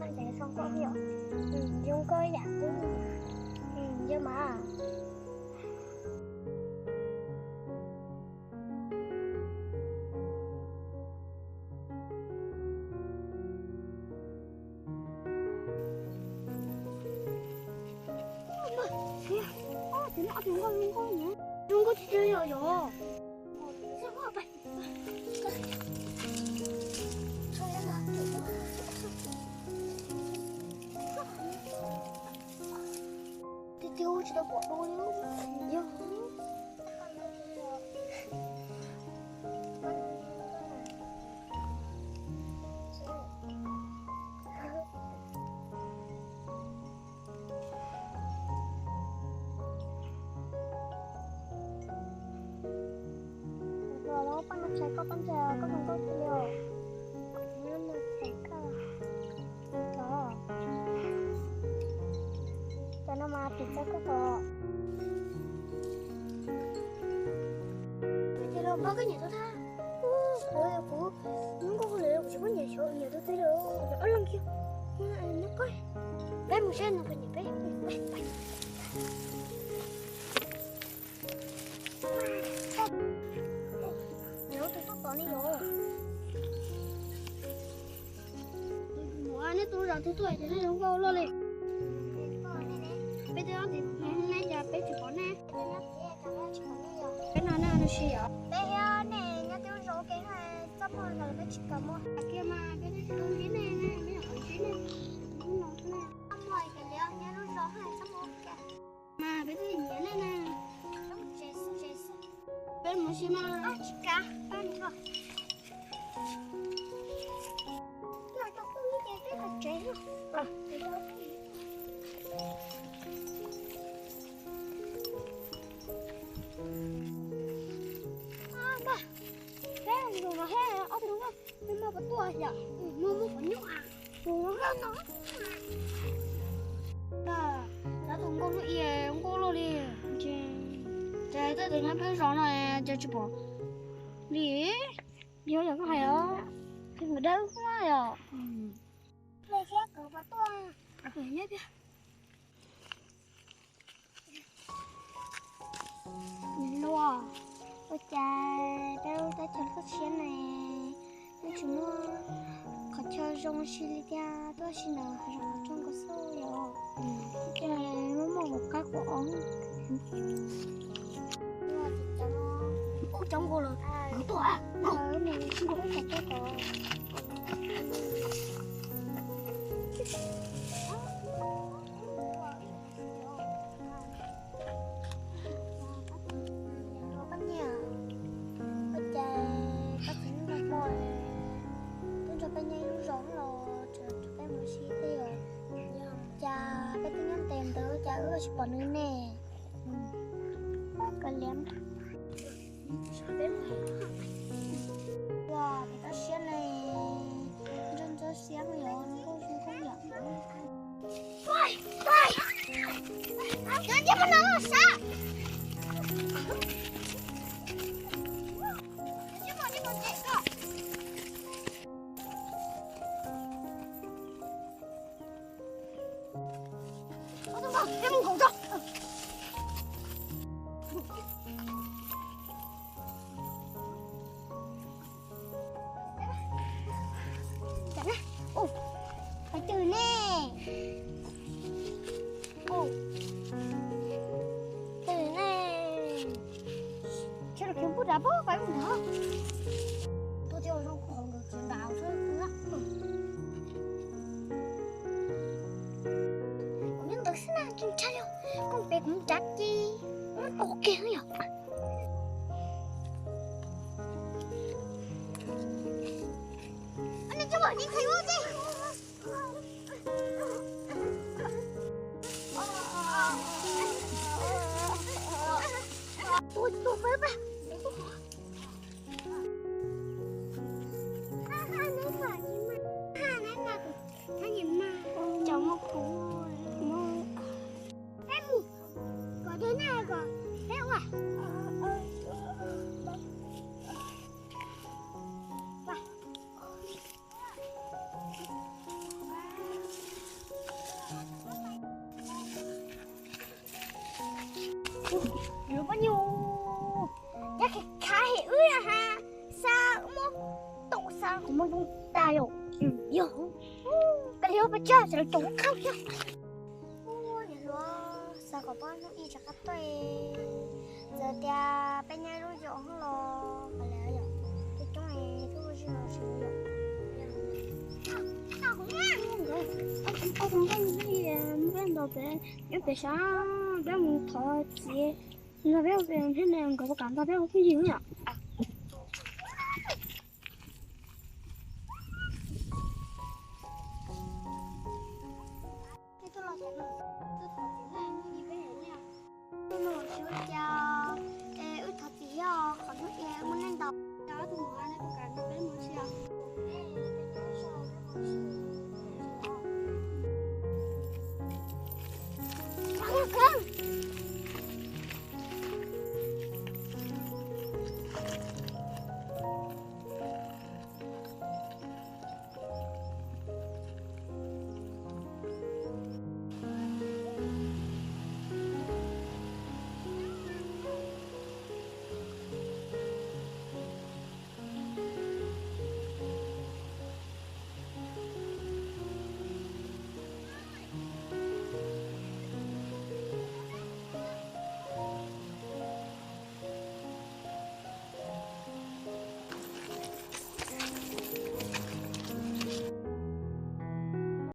Zoo nkauj thiab. Zoo nkauj ib yam twg. Yog mas. Zoo nkauj tiag tiag yom yom. Tiag tiag tsis tau pom dua li. Yog. Los los pab no txhais koj, pab ntshai koj zoo nkauj tiag li os. Pab no txhais koj. Cov, cov no mas tim txog koj tod. Ces los npog koj nyiam tus thaj. Kuv, kuv, kuv, hnub nkauj hauj lwm kuv tsis muaj nyiam xyov nyiam tus twg li. Ob leeg kiag. Nyob koj, peb mus saib no puas nyiam peb. Nyob tus toj tod ne yom. Ua nej tus zos twg tuaj ces nej zoo nkauj luaj li. Peb twb ob txiv ne cas peb tsis pom nej. Peb no nej ua si yom. Peb thiab nej nyob twb lub zos ua ke, txaj muag ntawd peb tsis kam muaj. Kiag mas peb twb tsis tau ntsib nej, peb nyuam qhuav ntsib nej hnub no xwb na. Txaj muag ces li nyob lub zos txaj muag ua ke. Mas peb twb nyiam nej na. Peb mus tsev xwb, tsev xwb. Peb mus si mas. Tsis kav, peb mus txog. Los tau peb mus ces peb los tsev na. Peb mus no he, ob tug no peb muaj puas tuaj yom? Muaj, muaj puas nyuaj. Tus no no. Cov tus nkauj lub ia nkauj luaj li. Ces tej tus nyob peb zos no ces tsis pom li. Yog yog koj hais os, ces nws dawb yom. Ple thiab kawg puas tuaj. Nws luaj, ua cas peb lub teb chaws tuaj tshiab ne, twb tsis muaj qhov chaw zoo si li thiab, tuaj si ntawd hav zoov los tsaug nkaus xwb yom. Ces muaj muaj quav qab quav os. Ub, coob nkaus lawm, nkaus tuaj, nkaus, nkaus ib qho tuaj tod. Pab nyiam, ua cas koj txiv neej no hmo twb nrog peb nyob ib lub zos los tseem nrog peb mus ua si thiab os. Cas peb twb nyob ntev ntawd cas wb tsis pom nws ne. Koj liam. Ua, peb toj siab ne, ntsuab ntsuab siab yom, zoo nkauj zoo nkauj yom. Cov ntiag pab no sab. Ob tug npog, peb mus nkaum tso. Ua, pais twg ne? Ua, twg ne? Tshuav lub khiv npug rau pab pais mus nrad. Tuaj thiab zoo nkauj nkawd txiv nraud xwb. Kuv nyob ntawd xwb na, tsis ntshai li. Koj pem kuv mus nrad ces muab tau kiag yom. Tus, tus peb peb. Cov muaj kuv, muaj. Peb mus, kom tus nej kom peb ua. Yuav pab nyuj, yog khav khav hem wb ha, xa wb muab tau xa kuv muaj zoo tas yom. Yog, koj li pab tsawg ces lawv coob qab thiab. Ub, niam hluas, xav kom pab hnub ib rov qab tuaj, txawm tias peb nyob ib lub zos los qhov lawv yom, coob coob es tuaj ua si los tsis yom. Ob tug nkauj nyob pem, nyob pem sab, peb mus thov txiv, no peb ua pem thiab ne, nkawd puas kam nrog peb ua phooj ywg yom. Tus no tsis ua cas,